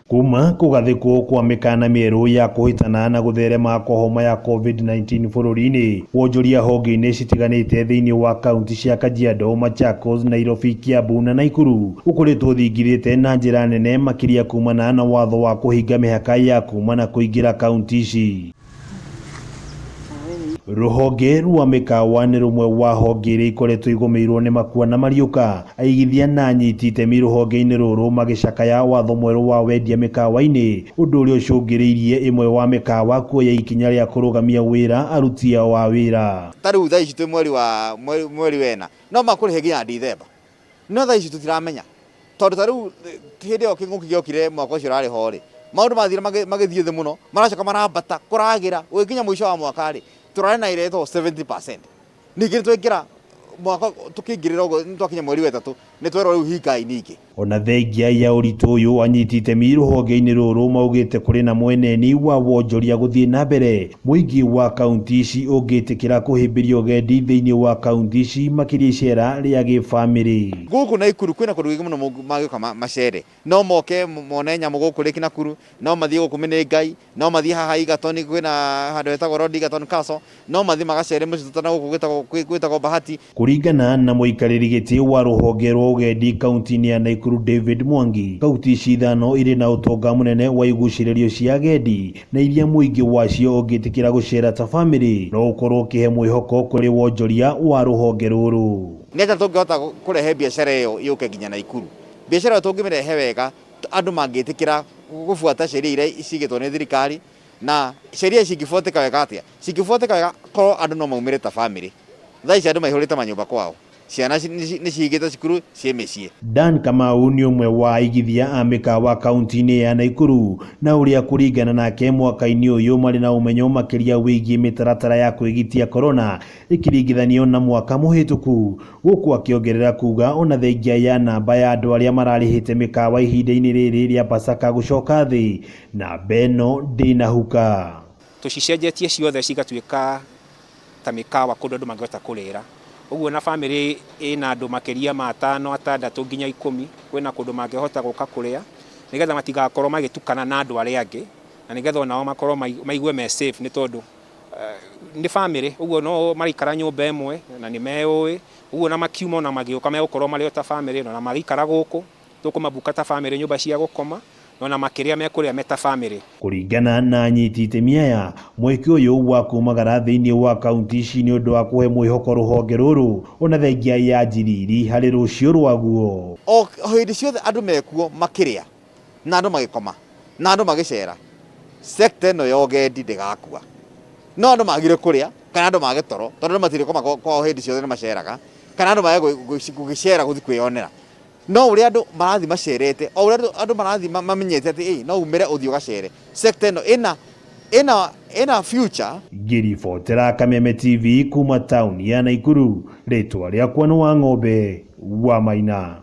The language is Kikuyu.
Kuma kũgathĩkwo kwa mĩkana mĩerũ ya kũhĩtana na gũtherema kwa homa ya COVID-19 bũrũri-inĩ, wonjoria honge-inĩ citiganĩte thĩinĩ wa kaunti cia Kajiado, Machakos, Nairobi, Kiambu na Naikuru ũkoretwo ũthingithĩte na njĩra nene makĩria kumana na watho wa kũhinga mĩhaka ya kuma na kũingĩra kaunti ici. Rũhonge rwa mĩkawa nĩ rũmwe wa honge iria ikoretwo igũmĩirwo nĩ makua na mariũka. Aigithia na anyiti itemi rũhonge-inĩ rũrũ magĩcakaya watho mwerũ wa wendia mĩkawa-inĩ, ũndũ ũrĩa ũcũngĩrĩirie ĩmwe wa mĩkawa kuoya ikinya rĩa kũrũgamia wĩra aruti ao a wĩra. Ta rĩu thaa ici twĩ mweri wa mweri wena no makũrĩhe nginya Dithemba, no thaa ici tũtiramenya tondũ ta rĩu hĩndĩ ĩyo kĩng'ũki gĩokire mwaka ũcio ũrarĩ ho rĩ, maũndũ mathire magĩthiĩ thĩ mũno, maracoka marambata kũragĩra gũgĩkinya mũico wa mwaka rĩ, tũrarĩ na ĩrĩa ĩtagwo 70%. Ningĩ nĩ twaingĩra mwaka tũkĩingĩrĩra ũguo nĩ twakinya mweri wa ĩtatũ nĩ twerwo rĩu hingai ningĩ. Ona thengia ya ũritũ ũyũ, anyiti itemi rũhonge-inĩ rũrũ maugĩte kũrĩ na mweneni wa wonjoria gũthiĩ na mbere mũingĩ wa kaunti ici ũngĩtĩkĩra kũhĩmbĩria ũgendi thĩinĩ wa kaunti ici makĩria icera rĩa gĩbamĩrĩ. Gũkũ Naikuru kwĩna kũndũ kũingĩ mũno mangĩũka macere. No moke mone nyamũ gũkũ Lake Nakuru, no mathiĩ gũkũ Menengai, no mathiĩ haha Egerton kwĩna handũ hetagwo Lord Egerton Castle, no mathiĩ magacere mũtitũ na gũkũ gwĩtagwo Bahati. Kũringana na mũikarĩri gĩtĩ wa rũhonge rwa ũgendi kaunti-inĩ ya Naikuru David Mwangi, kaunti ici ithano irĩ na ũtonga mũnene wa igucĩrĩrio cia agendi na iria mũingĩ wacio ũngĩtĩkĩra gũcera ta bamĩrĩ no ũkorwo ũkĩhe mwĩhoko kũrĩ wonjoria wa rũhonge rũrũ. Nĩ atĩa tũngĩhota kũrehe biacara ĩyo yũke nginya Naikuru? Biacara ĩyo tũngĩmĩrehe wega, andũ mangĩtĩkĩra gũbuata sheria iria cigĩtwo nĩ thirikari, na sheria cingĩbuatĩka wega atĩa? Cingĩbuatĩka wega korwo andũ no maumĩre ta bamĩrĩ. Thaa ici andũ maihũrĩte manyũmba kwao, ciana nĩ cihingĩtwo cukuru ciĩ mĩciĩ. Dan Kamau nĩ ũmwe wa aigithia a mĩkawa kaunti-inĩ ya Naikuru na ũrĩa kũringana nake mwaka-inĩ ũyũ marĩ na ũmenyo makĩria wĩgiĩ mĩtaratara ya kwĩgitia korona ĩkĩringithanio na mwaka mũhĩtũku, gũkũ akĩongerera kuga ona thengia ya namba ya andũ arĩa mararĩhĩte mĩkawa ihinda-inĩ rĩrĩ rĩa Pasaka gũcoka thĩ, namba ĩno ndĩnahuka. Tũcicenjetie ciothe cigatuĩka ta mĩkawa kũndũ andũ mangĩhota kũrĩra. Ũguo na bamĩrĩ ĩna andũ makĩria ma atano, atandatũ nginya ikũmi, kwĩna kũndũ mangĩhota gũka kũrĩa, nĩgetha matigakorwo magĩtukana na andũ arĩa angĩ, na nĩgetha onao makorwo maigue me safe nĩ tondũ nĩ bamĩrĩ, ũguo no maraikara nyũmba ĩmwe na nĩ meyũĩ, ũguo ona makiuma ona magĩũka megũkorwo marĩ o ta bamĩrĩ, na ona magĩikara gũkũ tũkũmabuka ta bamĩrĩ nyũmba cia gũkoma, na ona makĩrĩa mekũrĩa me ta bamĩrĩ. Kũringana na anyiti itemi aya, mweke ũyũ wa kumagara thĩinĩ wa kaunti ici nĩ ũndũ wa kũhe mwĩhoko rũhonge rũrũ ona thengia ya njiriri harĩ rũciũ rwaguo. O hĩndĩ ciothe andũ mekuo makĩrĩa na andũ magĩkoma na andũ magĩcera, sector ĩno ya ũgendi ndĩgakua. No andũ magire kũrĩa kana andũ mage toro, tondũ andũ matirĩkoma kwao hĩndĩ ciothe nĩ maceraga, kana andũ mage gũgĩcera gũthiĩ kwĩyonera. No ũrĩa andũ marathiĩ macerete, o ũrĩa andũ marathiĩ mamenyete atĩ ĩ no umĩre ũthiĩ ũgacere, sector ĩno ĩna ĩna ĩna future. Ngĩribotera Kameme TV kuma taũni ya Naikuru, rĩtwa rĩakwa nĩ Wang'ombe wa Maina.